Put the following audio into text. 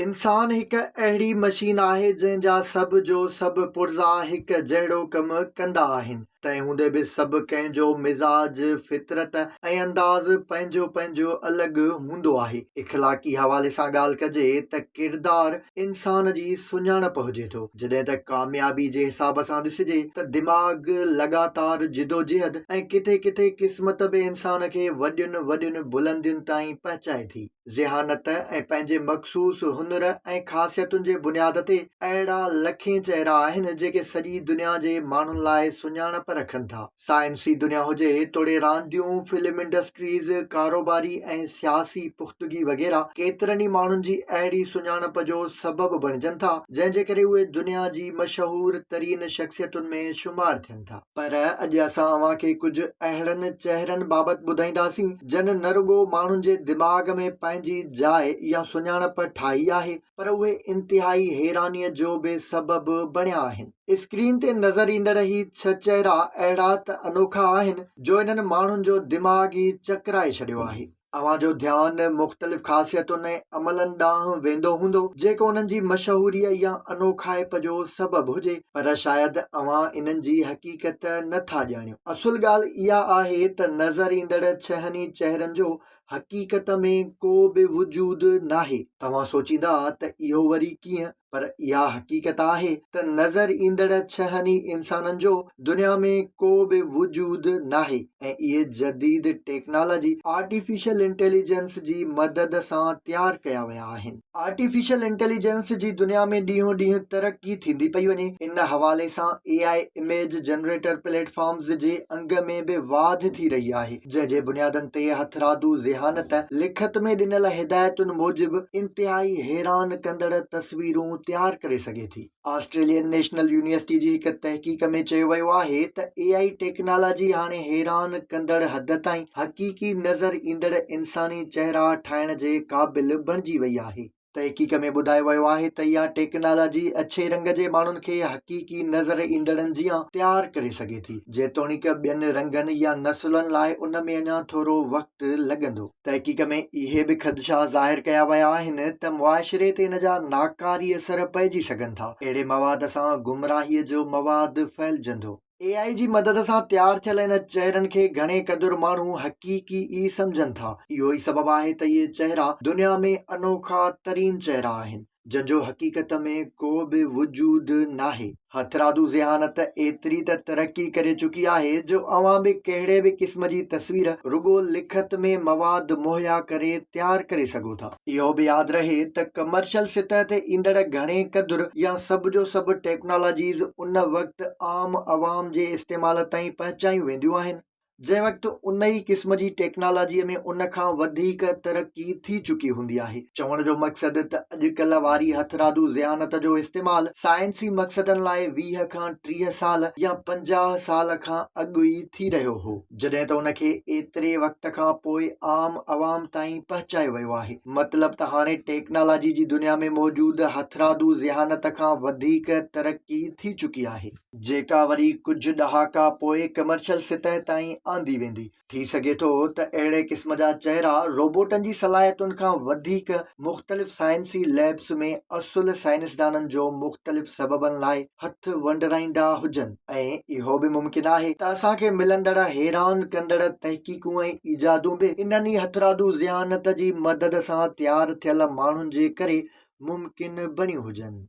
انسان هڪ اهڙي مشين آهي جنهن جا سڀ جو سڀ پرزا هڪ جهڙو ڪم ڪندا آهن، تنهن هوندي به سڀ ڪنهن جو مزاج، فطرت ۽ انداز پنهنجو پنهنجو الڳ هوندو آهي. اخلاقي حوالي سان ڳالهه ڪجي ته ڪردار انسان جي سڃاڻپ هجي ٿو، جڏهن ته ڪاميابي جي حساب سان ڏسجي ته دماغ، لڳاتار جدوجهد ۽ ڪٿي ڪٿي قسمت به انسان کي وڏين وڏين بلندين تائين پهچائي ٿي. ذهانت ۽ پنهنجي مخصوص هنر ۽ خاصيتن جي بنياد تي اهڙا لکين چهرا آهن جيڪي سڄي دنيا جي ماڻهن لاء سڃاڻپ رکن ٿا. سائنسي دنيا هجي توڙي رانديون، فلم انڊسٽريز، ڪاروباري ۽ سياسي پختگي وغيره ڪيترن ئي ماڻهن جي اهڙي سڃاڻپ جو سبب بڻجن ٿا جنهن جي ڪري اهي دنيا جي مشهور ترين شخصيتن ۾ شمار ٿين ٿا. پر اڄ اسان اوهان کي ڪجهه اهڙن چهرن بابت ٻڌائينداسين جن نه رڳو ماڻهن جي دماغ ۾ پنهنجي جاء يا سڃاڻپ ٺاهي آهي پر اهي انتهائي حيرانيء جو به سبب بڻيا آهن. اسڪرين تي نظر ايندڙ هي ڇهه چهرا اهڙا ته انوکا آهن جو انهن ماڻهن جو دماغ ئي چڪرائي ڇڏيو آهي. اوهان جو ڌيان مختلف خاصيتن ۽ عملن ڏانهن ويندو هوندو، جيڪو انهن جي مشهوريء يا انوکائپ جو سبب هجي، پر شايد اوهان انهن جي حقيقت نه ٿا ڄاڻيو. اصل ڳالهه اها آهي ته نظر ايندڙ ڇهن ئي چهرن جو حقيقت ۾ ڪو به وجود ناهي. توهان سوچيندا ته اهو وري ڪيئن؟ پر اها حقيقت آهي ته نظر ايندڙ ڇهن ئي انسانن جو دنيا ۾ ڪو به وجود ناهي ۽ اهي جديد ٽيڪنالاجي آرٽيفيشل انٽيليجنس جي مدد سان تيار ڪيا ويا آهن. آرٽيفيشل انٽيليجنس جي دنيا ۾ ڏينهون ڏينهن ترقي ٿيندي پئي وڃي، ان حوالي سان A I image generator platforms جي انگ ۾ به واڌ ٿي رهي آهي. جنهن جي بنيادن تي هٿرادو ذهانت لکت ۾ ڏنل هدايتن موجب انتهائي حيران ڪندڙ تصويرون تيار ڪري سگهي ٿي. آسٽريلين نيشنل يونيورسٽي جي هڪ تحقيق ۾ چيو ويو آهي ته اي I technology هاڻي حيران ڪندڙ حد تائين حقيقي نظر ايندڙ انساني چهرا ٺاهڻ جي قابل بڻجي وئي آهي. تحقيق ۾ ٻڌايو ويو آهي ته اها ٽيڪنالاجي اڇي رنگ جي ماڻهن کي حقيقي نظر ايندڙن جيان تيار ڪري سگهي ٿي، جيتوڻيڪ ٻين رنگن يا نسلن لاء ان ۾ اڃا ٿورو وقت لڳندو. تحقيق ۾ اهي به خدشا ظاهر ڪيا ويا آهن ته معاشري تي ان جا ناڪاري اثر پئجي سگهن ٿا، اهڙي مواد سان گمراهي جو مواد ڦهلجندو. اي آء جي مدد سان تيار ٿيل ان چهرن کي گهڻي قدر ماڻهو حقيقي ئي سمجهن ٿا. اهو ئي سبب آهي ته اهي چهرا دنيا ۾ انوکا ترين چهرا آهن، جن جو حقيقت ۾ ڪو به وجود ناهي. هٿرادو ذهانت ايتري ته ترقي ڪري چڪي آهي جو اوهان به ڪهڙي به قسم جي تصوير رڳو لکت ۾ مواد مهيا ڪري تيار ڪري سگهو ٿا. اهو به ياد رهي ته ڪمرشل سطح تي ايندڙ گهڻي قدر يا سڀ جو سڀ ٽيڪنالاجيز ان وقت عام عوام جي استعمال تائين پهچايون وينديون آهن جنهن وقت ان ئي قسم جي ٽيڪنالاجي ۾ ان کان وڌيڪ ترقي ٿي چڪي هوندي آهي. چوڻ جو مقصد ته اڄڪلهه واري هٿرادو ذهانت جو استعمال سائنسي مقصدن لاء 20 کان 30 سال يا 50 سال کان اڳ ئي ٿي رهيو هو. جڏهن ته ان کي ايتري وقت کان پوء عام عوام تائين پهچايو ويو آهي. مطلب ته هاڻي ٽيڪنالاجي جي دنيا ۾ موجود هٿرادو ذهانت کان وڌيڪ ترقي ٿي چڪي آهي. جيڪا وري ڪجهه ڏهاڪا پوء ڪمرشل سطح تائين آندي ويندي. ٿي سگهي ٿو ته اهڙي قسم جا چهرا روبوٽن جي صلاحيتن کان وڌيڪ مختلف سائنسي ليبس ۾ اصل سائنسدانن جو مختلف سببن لاء هٿ ونڊرائيندا هجن ۽ اهو به ممڪن آهي ته اسان کي ملندڙ حيران ڪندڙ تحقيقون ۽ ايجادون به انهن ئي هٿرادو ذهانت جي مدد سان تيار ٿيل ماڻهن جي ڪري ممڪن بڻيون هجن.